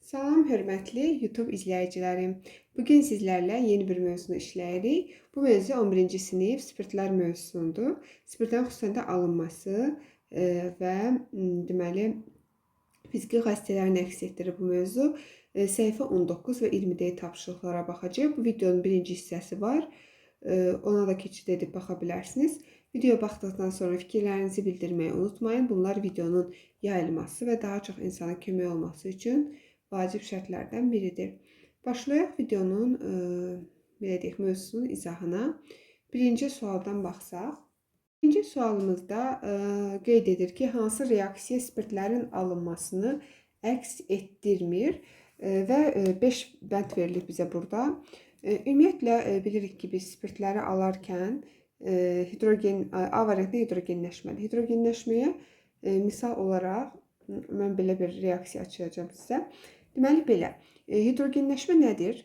Salam hörmətli YouTube izləyicilərim. Bugün sizlərlə yeni bir mövzunu işləyirik. Bu mövzu 11-ci sinif spirtlər mövzusudur. Spirtlərin xüsusən də alınması və deməli fiziki xassələrini əks etdirir bu mövzu. Səhifə 19 və 20-də tapşırıqlara baxacağıq. Bu videonun birinci hissəsi var. Ona da keçid edib baxa bilərsiniz. Videoya baxdıqdan sonra fikirlərinizi bildirməyi unutmayın. Bunlar videonun yayılması və daha çox insana kömək olması üçün vacib şərtlərdən biridir. Başlayaq videonun belə deyək, mövzusunun izahına. Birinci sualdan baxsaq. Birinci sualımızda qeyd edir ki, hansı reaksiya spirtlərin alınmasını əks etdirmir və 5 bənd verilib bizə burada. Ümumiyyətlə bilirik ki, biz spirtləri alarkən hidrogen A variantında hidrogenləşmədir. Hidrogenləşməyə misal olaraq mən belə bir reaksiya açacağam sizə. Deməli belə, hidrogenləşmə nədir?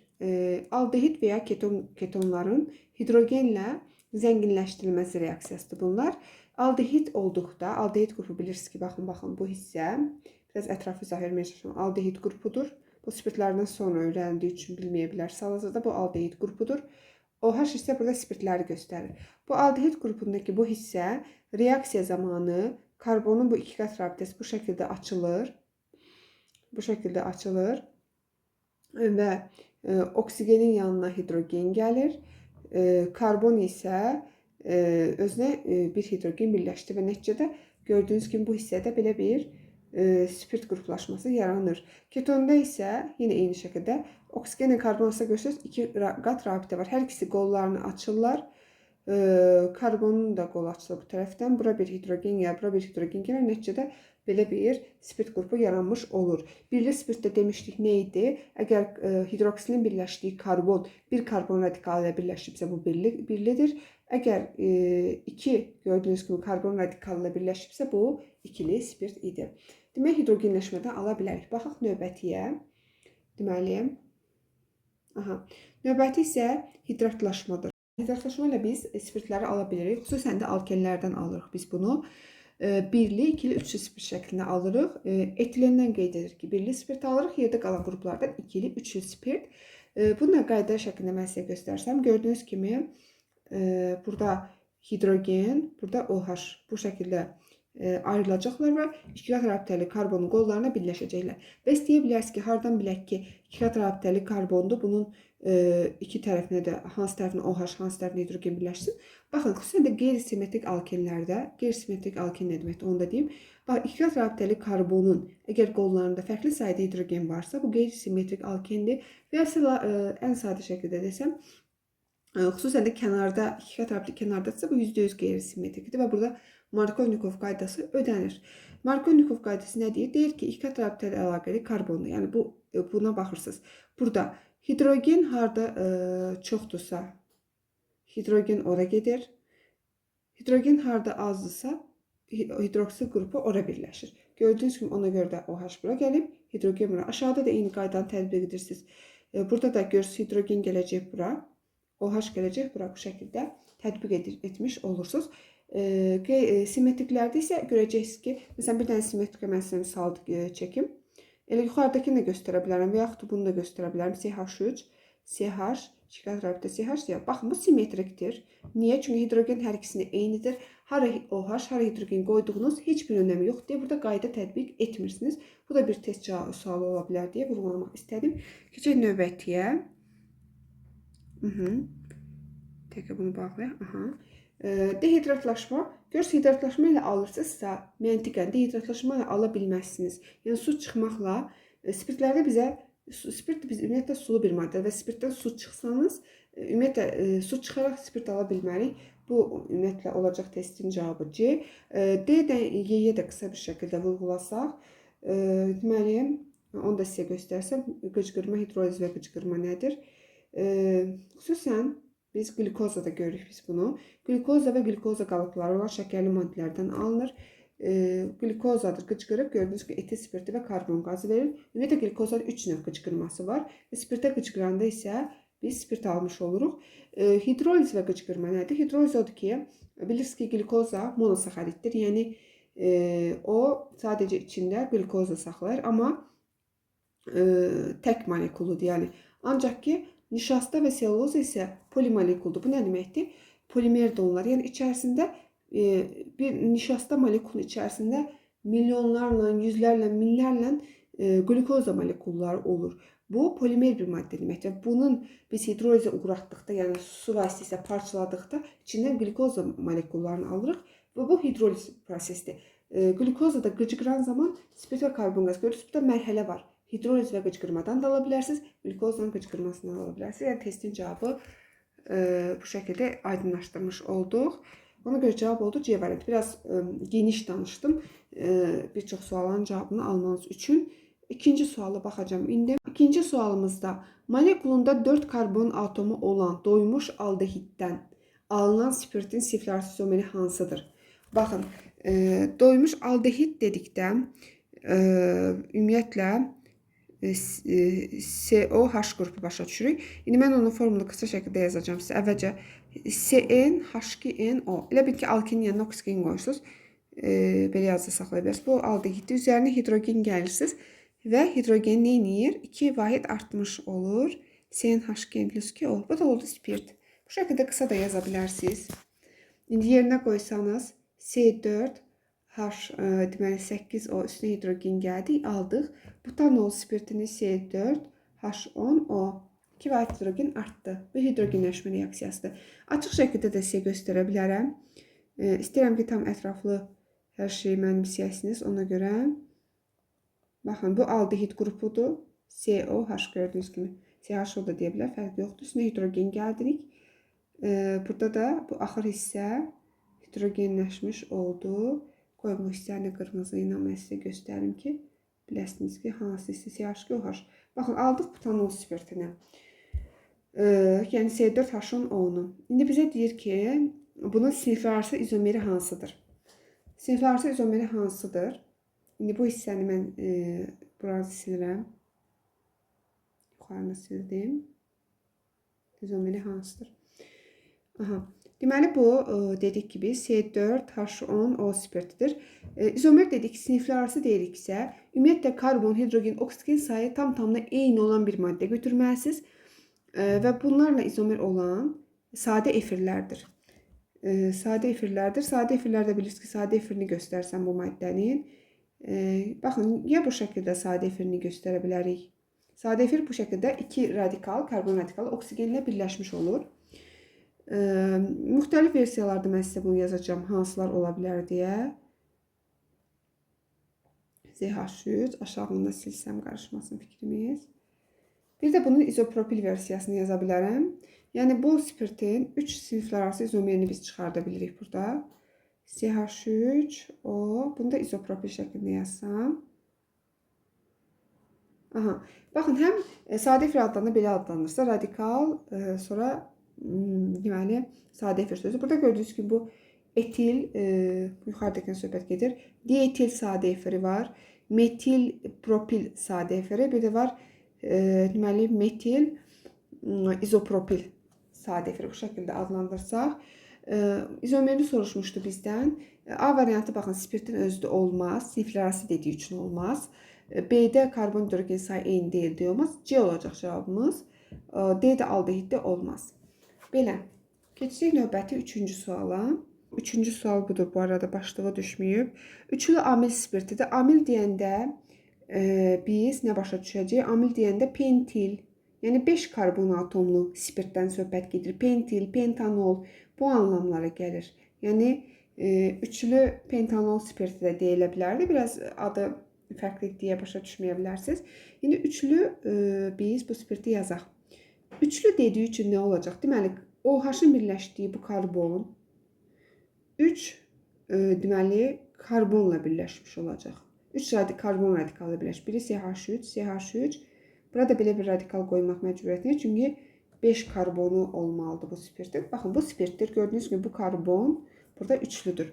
Aldehid və ya ketonların hidrogenlə zənginləşdirilməsi reaksiyasıdır bunlar. Aldehid olduqda, aldehid qrupu bilirsiniz ki, baxın, baxın bu hissə, biraz ətraflı izah verməyə çalışıram. Aldehid qrupudur. Bu spirtlərdən sonra öyrəndiyi üçün bilməyə bilərsiniz. Hal-hazırda bu aldehid qrupudur. OH hissə burada spirtləri göstərir. Bu aldehid qrupundakı bu hissə reaksiya zamanı karbonun bu iki qat rabitəsi bu şəkildə açılır. Bu şəkildə açılır və oksigenin yanına hidrogen gəlir. Karbon isə özünə bir hidrogen birləşdi və nəticədə gördüyünüz kimi bu hissədə belə bir spirt qruplaşması yaranır. Ketonda isə yenə eyni şəkildə oksigenlə karbon arasında görürsünüz iki qat rabitə var. Hər ikisi qollarını açırlar. Karbonun da qolu açılır bu tərəfdən. Bura bir hidrogen gəlir, bura bir hidrogen gəlir. Nəticədə belə bir spirt qrupu yaranmış olur. Birli spirtdə demişdik nə idi? Əgər hidroksilin birləşdiyi karbon bir karbon radikalı ilə birləşibsə bu birlidir. Əgər iki gördüyünüz kimi karbon radikalı ilə birləşibsə bu ikili spirt idi. Demək hidrogenləşmədən ala bilərik. Baxaq növbətiyə. Deməli, aha, növbəti isə hidratlaşmadır. Hidratlaşma ilə biz spirtləri ala bilirik. Xüsusən də alkenlərdən alırıq biz bunu. Birli, ikili, üçlü spirt şəklində alırıq. Etilenden qeyd edir ki, birli spirt alırıq. Yerdə qalan qruplardan ikili, üçlü spirt. Bununla qayda şəklində mən sizə göstərsəm, gördüyünüz kimi burada hidrogen, burada OH bu şəkildə ayrılacaqlar və iki qat rabitəli karbonun qollarına birləşəcəklər. Bəs deyə bilərsiniz ki, hardan bilək ki, iki qat rabitəli karbondur, bunun iki tərəfinə də hansı tərəfinə OH, hansı tərəfinə hidrogen birləşsin. Baxın, xüsusən də qeyri-simmetrik alkenlərdə, qeyri-simmetrik alken nə deməkdir, onu da deyim. Bax, iki qat rabitəli karbonun əgər qollarında fərqli sayda hidrogen varsa, bu qeyri-simmetrik alkendir. Və ya ən sadə şəkildə desəm, xüsusən də kənarda, iki qat rabitəli kənardadırsa, bu %100 qeyri-simmetrikdir və burada Markovnikov qaydası ödənir. Markovnikov qaydası nə deyir? Deyir ki, iki qat rabitəli əlaqəli karbondur. Yəni buna baxırsınız. Burada hidrogen harda çoxdursa, hidrogen ora gedir. Hidrogen harda azdırsa, hidroksil qrupu ora birləşir. Gördüyünüz kimi ona görə də OH bura gəlib, hidrogen bura. Aşağıda da eyni qaydanı tətbiq edirsiniz. Burada da görürsünüz hidrogen gələcək bura, OH gələcək bura, bu şəkildə tətbiq etmiş olursunuz. Simmetriklərdə isə görəcəksiniz ki, məsələn bir dənə simmetrikə mən sizə misal çəkim. Elə yuxarıdakını da göstərə bilərəm və yaxud da bunu da göstərə bilərəm. CH3, CH, iki qat rabitə CH, CH. Baxın, bu simmetrikdir. Niyə? Çünki hidrogen hər ikisində eynidir. Hara OH, hara hidrogen qoyduğunuz heç bir önəmi yoxdur deyə burada qayda tətbiq etmirsiniz. Bu da bir test sualı ola bilər deyə vurğulamaq istədim. Keçək növbətiyə. Təkrar bunu bağlayaq. Aha. Dehidratlaşma. Görürsünüz, hidratlaşma ilə alırsınızsa, məntiqən dehidratlaşma ilə ala bilməzsiniz. Yəni su çıxmaqla spirtlərdə bizə spirt biz ümumiyyətlə sulu bir maddə və spirtdən su çıxsanız, ümumiyyətlə su çıxaraq spirt ala bilmərik. Bu ümumiyyətlə olacaq testin cavabı C. D-dən Y-yə də qısa bir şəkildə vurğulasaq, deməli, onu da sizə göstərsəm, qıcqırma, hidroliz və qıcqırma nədir? Xüsusən biz qlikozada görürük biz bunu. Qlikoza və qlikoza qalıqları olan şəkərli maddələrdən alınır. Qlikozadır, qıcqırıb gördüyünüz kimi etil spirti və karbon qazı verir. Ümumiyyətlə qlikozada 3 növ qıcqırması var. Spirtə qıcqıranda isə biz spirt almış oluruq. Hidroliz və qıcqırma nədir? Hidroliz odur ki, bilirsiniz ki, qlikoza monosaxariddir. Yəni o sadəcə içində qlikoza saxlayır, amma tək molekuludur. Yəni ancaq ki, nişasta və selüloza isə polimolekuldur. Bu nə deməkdir? Polimerdir onlar. Yəni içərisində bir nişasta molekulunun içərisində milyonlarla, yüzlərlə, minlərlə qlükoza molekulları olur. Bu polimer bir maddə deməkdir. Bunun biz hidrolizə uğratdıqda, yəni su vasitəsilə parçaladıqda içindən qlükoza molekullarını alırıq və bu hidroliz prosesidir. Qlükoza da qıcıqıran zaman spirt və karbon qaz. Görürsünüz, burada mərhələ var. Hidroliz və qıcqırmadan da ala bilərsiniz, qlükozanın qıcqırmasından da ala bilərsiniz. Yəni testin cavabı bu şəkildə aydınlaşdırmış olduq. Ona görə cavab oldu C variantı. Biraz geniş danışdım. Bir çox sualların cavabını almanız üçün. İkinci suala baxacağım indi. İkinci sualımızda molekulunda 4 karbon atomu olan doymuş aldehiddən alınan spirtin siniflərarası izomeri hansıdır? Baxın, doymuş aldehid dedikdə ümumiyyətlə COH qrupu başa düşürük. İndi mən onun formulunu qısa şəkildə yazacağım sizə. Əvvəlcə CnH2nO. Elə bil ki, alkinin yanına oksigen qoyursunuz. Belə yazı saxlaya bilərsiniz. Bu aldehiddir. Üzərinə hidrogen gəlirsiniz və hidrogen nə edir? 2 vahid artmış olur. CnH2n plus 2O. Bu da oldu spirt. Bu şəkildə qısa da yaza bilərsiniz. İndi yerinə qoysanız C4 H deməli 8O üstünə hidrogen gəldi, aldıq. Butanol spirtini C4 H10O. 2 vahid hidrogen artdı. Bu hidrogenləşmə reaksiyasıdır. Açıq şəkildə də sizə göstərə bilərəm. İstəyirəm ki, tam ətraflı hər şeyi mənimsəyəsiniz. Ona görə baxın, bu aldehid qrupudur. COH gördüyünüz kimi. CHO da deyə bilər, fərqi yoxdur. Üstünə hidrogen gəldirik. Burada da bu axır hissə hidrogenləşmiş oldu. Qoyun bu hissəni qırmızı ilə mən sizə göstərim ki, biləsiniz ki, hansı hissə CH2OH. Baxın, aldıq butanol spirtini. Yəni C4H10O-nu. İndi bizə deyir ki, bunun siniflərarası izomeri hansıdır? Siniflərarası izomeri hansıdır? İndi bu hissəni mən buranı silirəm. Yuxarını sildim. İzomeri hansıdır? Aha. Deməli bu dedik ki biz C4H10O spirtidir. İzomer dedik, siniflərarası deyiriksə, ümumiyyətlə karbon, hidrogen, oksigen sayı tam tamına eyni olan bir maddə götürməlisiniz. Və bunlarla izomer olan sadə efirlərdir. Sadə efirlərdir. Sadə efirlərdə bilirsiniz ki, sadə efirini göstərsəm bu maddənin. Baxın, ya bu şəkildə sadə efirini göstərə bilərik. Sadə efir bu şəkildə iki radikal, karbon radikalı oksigenlə birləşmiş olur. Müxtəlif versiyalarda mən sizə bunu yazacağım, hansılar ola bilər deyə. CH3 aşağını silsəm qarışmasın fikrimiz. Bir də bunun izopropil versiyasını yaza bilərəm. Yəni bu spirtin 3 siniflərarası izomerini biz çıxarda bilirik burada. CH3O, bunu da izopropil şəklində yazsam. Aha. Baxın, həm sadə efir adlanır, belə adlanırsa radikal, sonra deməli, sadə efir sözü. Burada gördüyünüz kimi bu etil, yuxarıdakı söhbət gedir. Dietil sadə efiri var. Metil propil sadə efiri. Bir də var deməli, metil izopropil sadə efiri. Bu şəkildə adlandırsaq. İzomerini soruşmuşdu bizdən. A variantı baxın, spirtin özü də olmaz. Siniflərarası dediyi üçün olmaz. B-də karbon hidrogen sayı eyni deyil deyə olmaz. C olacaq cavabımız. D-də aldehiddə olmaz. Belə. Keçirik növbəti üçüncü suala. Üçüncü sual budur. Bu arada başlığı düşməyib. Üçlü amil spirtidir. Amil deyəndə biz nə başa düşəcəyik? Amil deyəndə pentil, yəni 5 karbon atomlu spirtdən söhbət gedir. Pentil, pentanol bu anlamlara gəlir. Yəni üçlü pentanol spirti də deyilə bilərdi. Biraz adı fərqli deyə başa düşməyə bilərsiniz. İndi üçlü biz bu spirti yazaq. Üçlü dediyi üçün nə olacaq? Deməli, OH-ın birləşdiyi bu karbon 3 deməli, karbonla birləşmiş olacaq. 3 karbon radikalı birləşmiş. Biri CH3, CH3. Burada belə bir radikal qoymaq məcburiyyətində. Çünki 5 karbonu olmalıdır bu spirtin. Baxın, bu spirtdir. Gördüyünüz kimi bu karbon burada üçlüdür.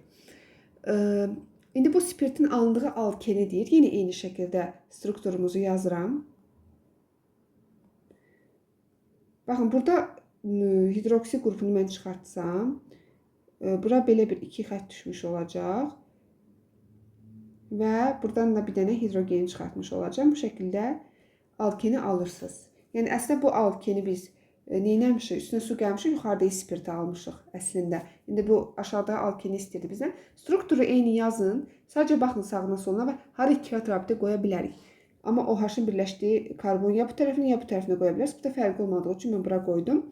İndi bu spirtin alındığı alkeni deyir. Yenə eyni şəkildə strukturumuzu yazıram. Baxın, burada hidroksi qrupunu mən çıxartsam, bura belə bir iki xətt düşmüş olacaq. Və buradan da bir dənə hidrogen çıxartmış olacağam. Bu şəkildə alkeni alırsınız. Yəni əslində bu alkeni biz neynəmişik? Üstünə su gəlmişik, yuxarıda spirti almışıq əslində. İndi bu aşağıda alkeni istəyirdi bizdən. Strukturu eyni yazın. Sadəcə baxın sağına soluna və hara iki qat rabitə qoya bilərik. Amma OH-ın birləşdiyi karbon ya bu tərəfini, ya bu tərəfinə qoya bilərsiniz. Bu da fərqi olmadığı üçün mən bura qoydum.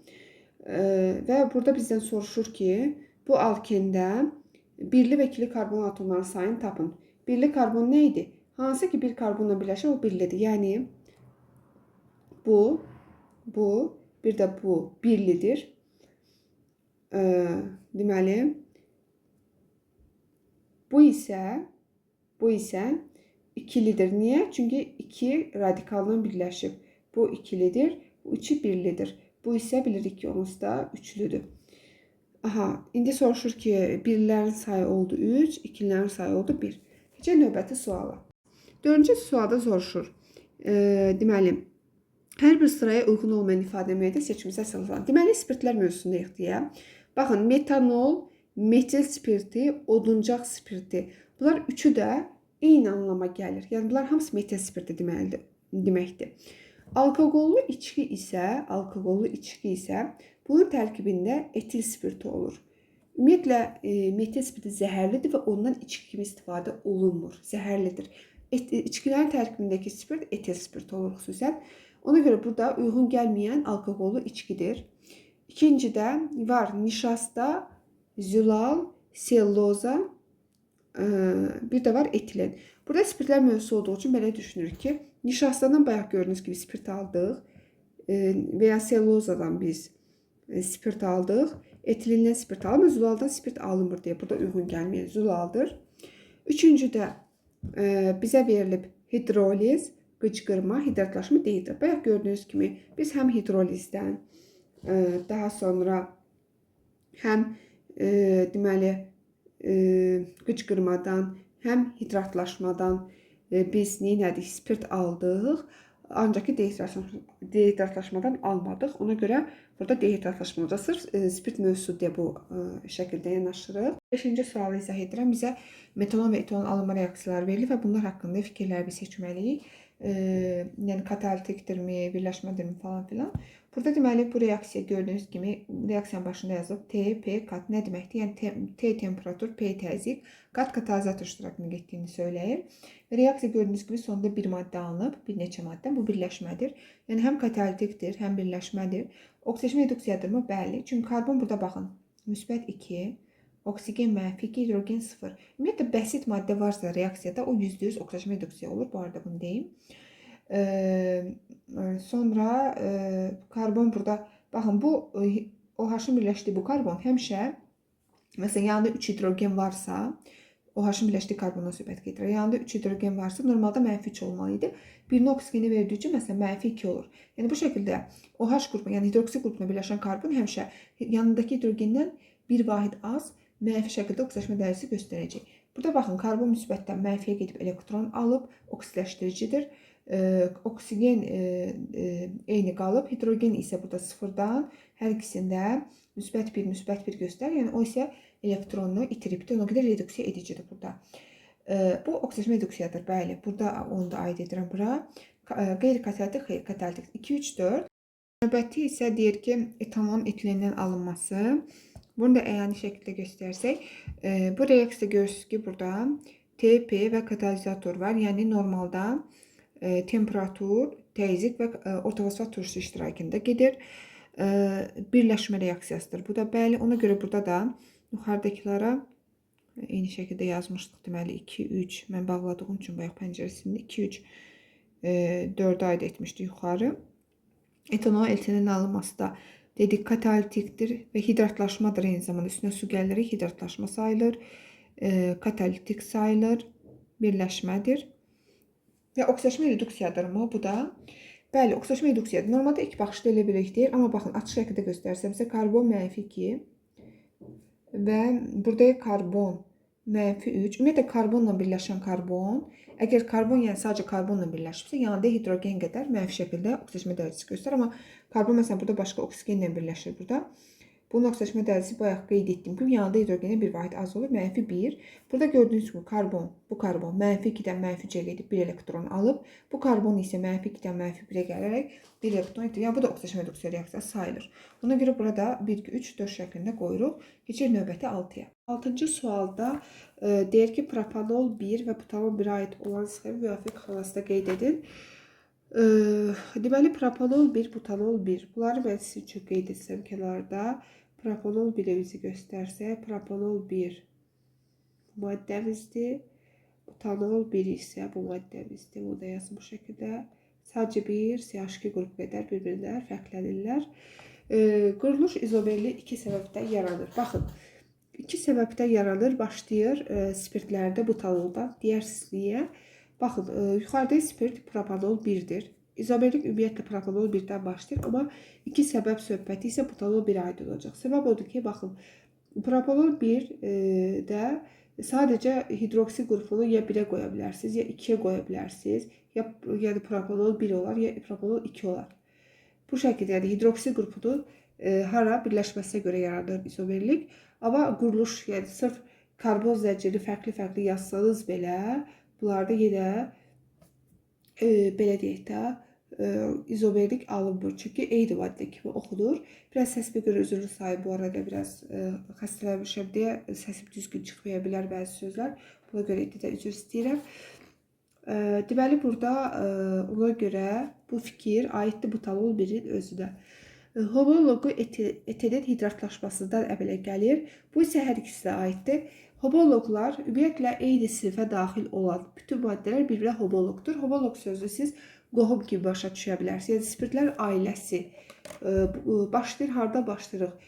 Və burada bizdən soruşur ki, bu alkende birli və ikili karbon atomlarının sayını tapın. Birli karbon nə idi? Hansı ki bir karbonla birləşir, o birlidir. Yəni bu, bu, bir də bu birlidir. Deməli, bu isə ikilidir. Niyə? Çünki iki radikalla birləşib. Bu ikilidir, bu üçü birlidir. Bu isə bilirik ki, onsuz da üçlüdür. Aha, indi soruşur ki, birlərin sayı oldu 3, ikililərin sayı oldu 1. Keçək növbəti suala. Dördüncü sualda soruşur. Deməli, hər bir sıraya uyğun olmayan ifadə müəyyən seçimizə əsaslanır. Deməli, spirtlər mövzusundayıq deyə. Baxın, metanol, metil spirti, oduncaq spirti. Bunlar üçü də eyni anlama gəlir. Yəni, bunlar hamısı metil spirti deməkdir. Alkoqollu içki isə, bunun tərkibində etil spirti olur. Ümumiyyətlə, metil spirti zəhərlidir və ondan içki kimi istifadə olunmur. Zəhərlidir. İçkilərin tərkibindəki spirt etil spirti olur xüsusən. Ona görə burada uyğun gəlməyən alkoqollu içkidir. İkincidə var nişasta, zülal, selloza, bir də var etilen. Burada spirtlər mövzusu olduğu üçün belə düşünürük ki, nişastadan bayaq gördüyünüz kimi spirt aldıq və ya sellozadan biz spirt aldıq. Etilenden spirt alınmır, amma zülaldan spirt alınmır deyə burada uyğun gəlməyən zülaldır. Üçüncüdə bizə verilib hidroliz, qıcqırma, hidratlaşma deyildir. Bayaq gördüyünüz kimi biz həm hidrolizdən, daha sonra həm deməli qıcqırmadan, həm hidratlaşmadan biz nə elədik? Spirt aldıq. Ancaq ki, dehidratlaşmadan almadıq. Ona görə burada dehidratlaşma olacaq. Sırf spirt mövzusu deyə bu şəkildə yanaşırıq. Beşinci sualı izah edirəm. Bizə metanol və etanol alınma reaksiyaları verilir və bunlar haqqında fikirləri biz seçməliyik. Yəni katalitikdirmi, birləşmədirmi falan filan. Burada deməli bu reaksiya gördüyünüz kimi reaksiyanın başında yazılıb T, P, kat nə deməkdir? Yəni T temperatur, P təzyiq, kat katalizator iştirakını getdiyini söyləyir. Və reaksiya gördüyünüz kimi sonda bir maddə alınıb, bir neçə maddə. Bu birləşmədir. Yəni həm katalitikdir, həm birləşmədir. Oksidaşma reduksiyadırmı? Bəli. Çünki karbon burada baxın, müsbət 2, oksigen mənfi 2, hidrogen 0. Ümumiyyətlə bəsit maddə varsa reaksiyada o %100 oksidaşma reduksiya olur. Bu arada bunu deyim. Sonra karbon burada, baxın bu OH-ın birləşdiyi bu karbon həmişə, məsələn yanında 3 hidrogen varsa, OH-ın birləşdiyi karbondan söhbət gedir. Yanında 3 hidrogen varsa, normalda mənfi 3 olmalı idi. Birini oksigeni verdiyi üçün, məsələn, mənfi 2 olur. Yəni bu şəkildə OH qrupu, yəni hidroksi qrupuna birləşən karbon həmişə yanındakı hidrogenden bir vahid az mənfi şəkildə oksidaşma dərəcəsi göstərəcək. Burada baxın, karbon müsbətdən mənfiyə gedib elektron alıb, oksidləşdiricidir. Oksigen eyni qalıb, hidrogen isə burada sıfırdan hər ikisində müsbət 1, müsbət 1 göstərir. Yəni o isə elektronunu itiribdir, ona görə reduksiya edicidir burada. Bu oksidaşma reduksiyadır, bəli. Burada onu da aid edirəm bura. Qeyri-katalitik, xeyr, katalitik. 2, 3, 4. Növbəti isə deyir ki, etanolun etilenden alınması. Bunu da əyani şəkildə göstərsək, bu reaksiyada görürsünüz ki, burada T, P və katalizator var. Yəni normalda temperatur, təzyiq və ortofosfat turşusu iştirakında gedir. Birləşmə reaksiyasıdır. Bu da bəli, ona görə burada da yuxarıdakılara eyni şəkildə yazmışdıq. Deməli 2, 3, mən bağladığım üçün bayaq pəncərəsində 2, 3, 4-ə aid etmişdi yuxarı. Etanol etinin alınması da dedik katalitikdir və hidratlaşmadır eyni zamanda. Üstünə su gəlir, hidratlaşma sayılır, katalitik sayılır, birləşmədir. Və oksidaşma reduksiyadırmı? Bu da. Bəli, oksidaşma reduksiyadır. Normalda ilk baxışda elə bilək deyil, amma baxın, açıq şəkildə göstərsəm sizə karbon mənfi 2 və burada karbon mənfi 3. Ümumiyyətlə, karbonla birləşən karbon, əgər karbon, yəni sadəcə karbonla birləşibsə, yanında hidrogen qədər mənfi şəkildə oksidaşma dərəcəsi göstərir. Amma karbon məsələn burada başqa oksigenlə birləşir burada. Bunun oksidaşma dərəcəsi bayaq qeyd etdiyim kimi yanında hidrogenə bir vahid az olur, mənfi 1. Burada gördüyünüz kimi karbon, bu karbon mənfi 2-dən mənfi 3-ə gedib 1 elektron alıb. Bu karbon isə mənfi 2-dən mənfi 1-ə gələrək 1 elektron itirir. Yəni bu da oksidaşma reduksiya reaksiyası sayılır. Buna görə burada 1, 2, 3, 4 şəklində qoyuruq. Keçirik növbəti 6-ya. 6-cı sualda deyir ki, propanol 1 və butanol 1-ə aid olan sxemi müvafiq xanasında qeyd edin. Deməli, propanol 1, butanol 1. Bunları mən sizin üçün qeyd etsəm kənarda. Propanol 1-ə bizi göstərsək, propanol 1 bu maddəmizdir. Butanol 1 isə bu maddəmizdir. Bunu da yazın bu şəkildə. Sadəcə bir CH2 qrupu qədər bir-birindən fərqlənirlər. Quruluş izomerliyi iki səbəbdən yaranır. Baxın, iki səbəbdən yaranır. Başlayır spirtlərdə butanoldan. Deyərsiniz niyə? Baxın, yuxarıda spirt propanol 1-dir. İzomerlik ümumiyyətlə propanol 1-dən başlayır, amma iki səbəb söhbəti isə butanol 1-ə aid olacaq. Səbəb odur ki, baxın, propanol 1-də sadəcə hidroksi qrupunu ya 1-ə qoya bilərsiniz, ya 2-yə qoya bilərsiniz. Ya, yəni propanol 1 olar, ya propanol 2 olar. Bu şəkildə, yəni hidroksi qrupunun hara birləşməsinə görə yaranır izomerlik. Amma quruluş, yəni sırf karbon zəncirini fərqli-fərqli yazsanız belə, bunlarda yenə belə deyək də, izomerlik alınmır. Çünki eyni maddə kimi oxunur. Biraz səsimə görə üzrlü sayım bu arada, biraz xəstələnmişəm deyə səsim düzgün çıxmaya bilər bəzi sözlər. Buna görə indi də üzr istəyirəm. Deməli, burada ona görə bu fikir aiddir butanol 1-in özünə. Homoloqu etenin hidratlaşmasından əmələ gəlir. Bu isə hər ikisinə aiddir. Homoloqlar ümumiyyətlə eyni sinifə daxil olan bütün maddələr bir-birinə homoloqdur. Homoloq sözünü siz qohum kimi başa düşə bilərsiniz. Yəni spirtlər ailəsi. Başlayır, harda başlayırıq?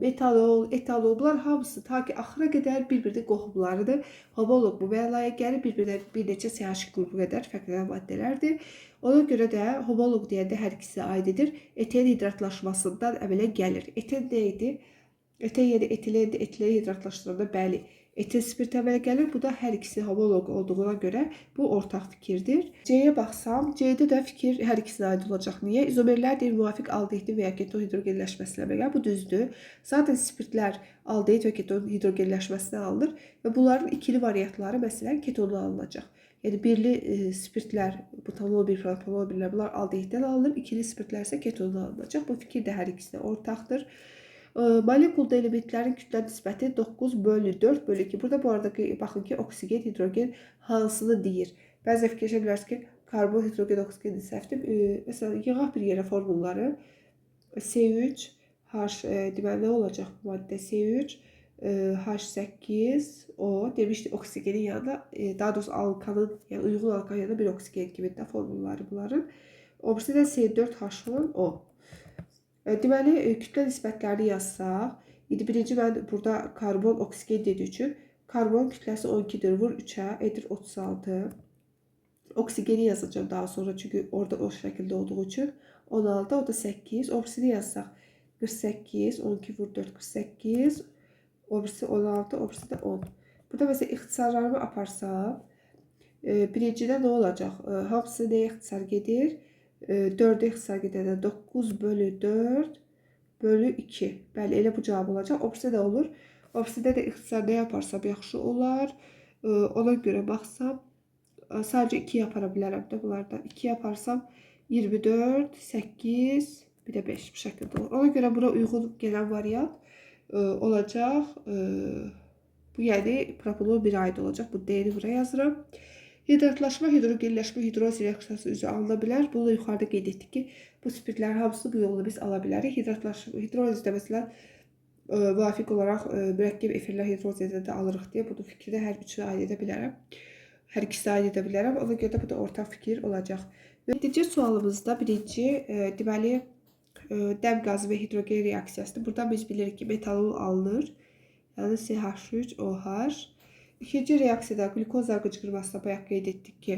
Metanol, etanol, bunlar hamısı ta ki axıra qədər bir-birinin qohumlarıdır. Homoloq bu mənaya gəlir, bir-birinə bir neçə CH qrupu qədər fərqlənən maddələrdir. Ona görə də homoloq deyəndə hər ikisinə aid edir. Eten hidratlaşmasından əmələ gəlir. Eten nə idi? Eten, yəni etilendir, etileni hidratlaşdıranda bəli, etil spirt əmələ gəlir. Bu da hər ikisi homoloq olduğuna görə bu ortaq fikirdir. C-yə baxsam, C-də də fikir hər ikisinə aid olacaq. Niyə? İzomerlər deyir müvafiq aldehidin və ya keton hidrogenləşməsinə əmələ gəlir. Bu düzdür. Zaten spirtlər aldehid və keton hidrogenləşməsinə alınır və bunların ikili variantları məsələn ketondan alınacaq. Yəni birli spirtlər, butanol 1, propanol 1-lər bunlar aldehiddən alınır, ikili spirtlər isə ketondan alınacaq. Bu fikir də hər ikisinə ortaqdır. Molekulda elementlərin kütlə nisbəti 9 bölü 4 bölü 2. Burada bu arada baxın ki, oksigen, hidrogen hansını deyir. Bəzən fikirləşə bilərsiniz ki, karbon, hidrogen, oksigen səhvdir. Məsələn, yığaq bir yerə formulları. C3, H, deməli nə olacaq bu maddə? C3, H8, O demişdik oksigenin yanında, daha doğrusu alkanın, yəni uyğun alkanın yanında bir oksigen kimi də formulları bunların. O birisi də C4H10, O. Deməli, kütlə nisbətlərini yazsaq, indi birinci mən burada karbon, oksigen dediyi üçün karbon kütləsi 12-dir, vur 3-ə, edir 36. Oksigeni yazacağım daha sonra, çünki orada o şəkildə olduğu üçün 16, o da 8. O birisini yazsaq 48, 12 vur 4, 48. O birisi 16, o birisi də 10. Burada məsələn ixtisarlarımı aparsam, birincidə nə olacaq? Hamısı nəyə ixtisar gedir? 4-ə ixtisar gedəndə 9 bölü 4 bölü 2. Bəli, elə bu cavab olacaq. O birisi də olur. O birisidə də ixtisar nə yaparsam yaxşı olar. Ona görə baxsam, sadəcə 2 apara bilərəm də bunlardan. 2 yaparsam 24, 8, bir də 5 bu şəkildə olur. Ona görə bura uyğun gələn variant olacaq. Bu yəni propanol 1 aid olacaq. Bu D-ni bura yazıram. Hidratlaşma, hidrogenləşmə, hidroliz reaksiyası üzrə alına bilər. Bunu da yuxarıda qeyd etdik ki, bu spirtlərin hamısını bu yolla biz ala bilərik. Hidratlaşma, hidrolizdə məsələn müvafiq olaraq mürəkkəb efirlər hidrolizdə də alırıq deyə bunu fikri də hər üçünə aid edə bilərəm. Hər ikisinə aid edə bilərəm. Ona görə də bu da ortaq fikir olacaq. Yeddinci sualımızda birinci deməli dəm qazı və hidrogen reaksiyasıdır. Burada biz bilirik ki, metanol alınır. Yəni CH3OH. İkinci reaksiyada qlükoza qıcqırmasında bayaq qeyd etdik ki,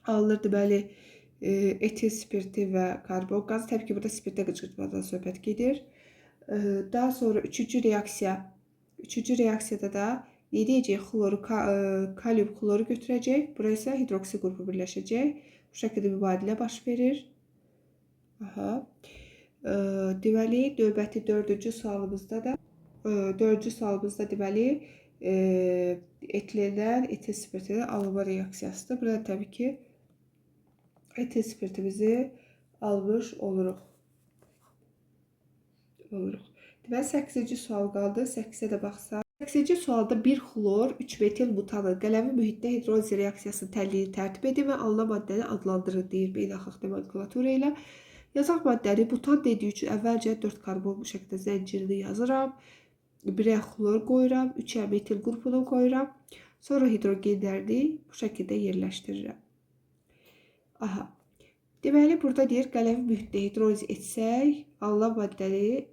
alınır deməli etil spirti və karbon qazı. Təbii ki, burada spirtdə qıcqırmadan söhbət gedir. Daha sonra üçüncü reaksiya. Üçüncü reaksiyada da nə deyəcək? Xloru, kalium xloru götürəcək. Bura isə hidroksi qrupu birləşəcək. Bu şəkildə mübadilə baş verir. Aha. Deməli, növbəti dördüncü sualımızda da dördüncü sualımızda deməli etilendən etil spirtinin alınma reaksiyasıdır. Burada təbii ki etil spirtimizi almış oluruq. Deməli 8-ci sual qaldı. 8-ə də baxsaq. 8-ci sualda 1 xlor 3 metil butanın qələvi mühitdə hidroliz reaksiyasının təhlilini tərtib edin və alınan maddəni adlandırın deyir beynəlxalq nomenklatura ilə. Yazaq maddəni butan dediyi üçün əvvəlcə 4 karbon bu şəkildə zəncirini yazıram. 1-ə xlor qoyuram, 3-ə metil qrupunu qoyuram. Sonra hidrogenlərini bu şəkildə yerləşdirirəm. Aha. Deməli, burada deyir, qələvi mühitdə hidroliz etsək, alınan maddəni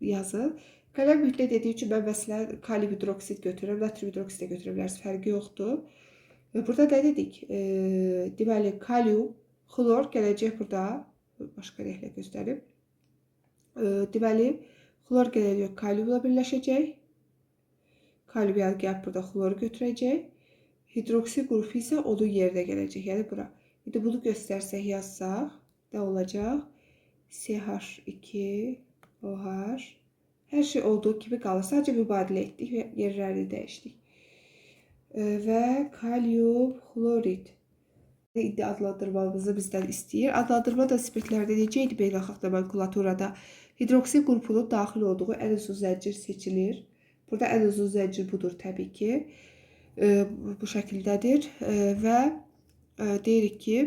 yazın. Qələvi mühitdə dediyi üçün mən məsələn kalium hidroksid götürürəm, natrium hidroksid də götürə bilərsiniz, fərqi yoxdur. Burada nə dedik? Deməli, kalium, xlor gələcək burada. Başqa rənglə göstərim. Deməli, xlor gələcək kaliumla birləşəcək. Kalium yəni gəlib burada xloru götürəcək. Hidroksil qrupu isə onun yerinə gələcək, yəni bura. İndi bunu göstərsək, yazsaq, nə olacaq? CH2 OH. Hər şey olduğu kimi qalır. Sadəcə mübadilə etdik və yerlərini dəyişdik. Və kalium xlorid. İndi adlandırmamızı bizdən istəyir. Adlandırma da spirtlərdə necə idi beynəlxalq nomenklaturada? Hidroksil qrupunun daxil olduğu ən uzun zəncir seçilir. Burada ən uzun zəncir budur təbii ki. Bu şəkildədir və deyirik ki,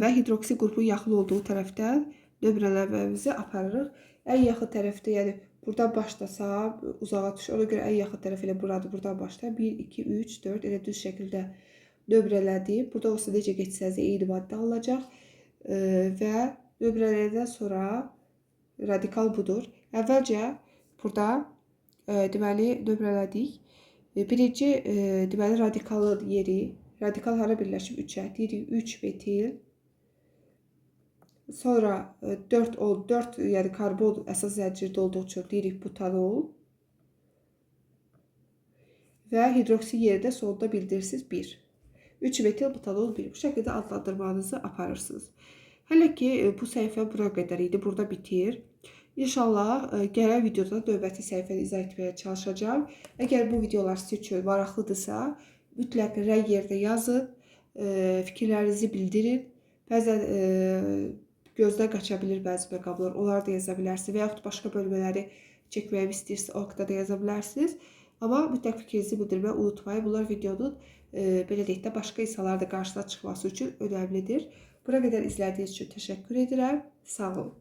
və hidroksil qrupunun yaxın olduğu tərəfdən nömrələməmizi aparırıq. Ən yaxın tərəfdə, yəni buradan başlasam uzağa düşür. Ona görə ən yaxın tərəf elə buradır. Buradan başla. 1, 2, 3, 4 elə düz şəkildə nömrələdim. Burada olsa necə getsəniz də eyni maddə alınacaq. Və nömrələdən sonra radikal budur. Əvvəlcə burada deməli nömrələdik. Birinci deməli radikalın yeri, radikal hara birləşib 3-ə? Deyirik 3 metil. Sonra 4 4 yəni karbon əsas zəncirdə olduğu üçün deyirik butanol. Və hidroksil yeri də sonda bildirirsiniz 1. 3 metil butanol 1. Bu şəkildə adlandırmanızı aparırsınız. Hələ ki bu səhifə bura qədər idi. Burada bitir. İnşallah gələn videoda növbəti səhifəni izah etməyə çalışacağam. Əgər bu videolar sizin üçün maraqlıdırsa, mütləq rəy yerdə yazın, fikirlərinizi bildirin. Bəzən gözdən qaça bilir bəzi məqamlar, onları da yaza bilərsiniz və yaxud başqa bölmələri çəkməyimi istəyirsə, o haqda da yaza bilərsiniz. Amma mütləq fikrinizi bildirməyi unutmayın. Bunlar videonun belə deyək də başqa insanların da qarşısına çıxması üçün önəmlidir. Bura qədər izlədiyiniz üçün təşəkkür edirəm. Sağ olun.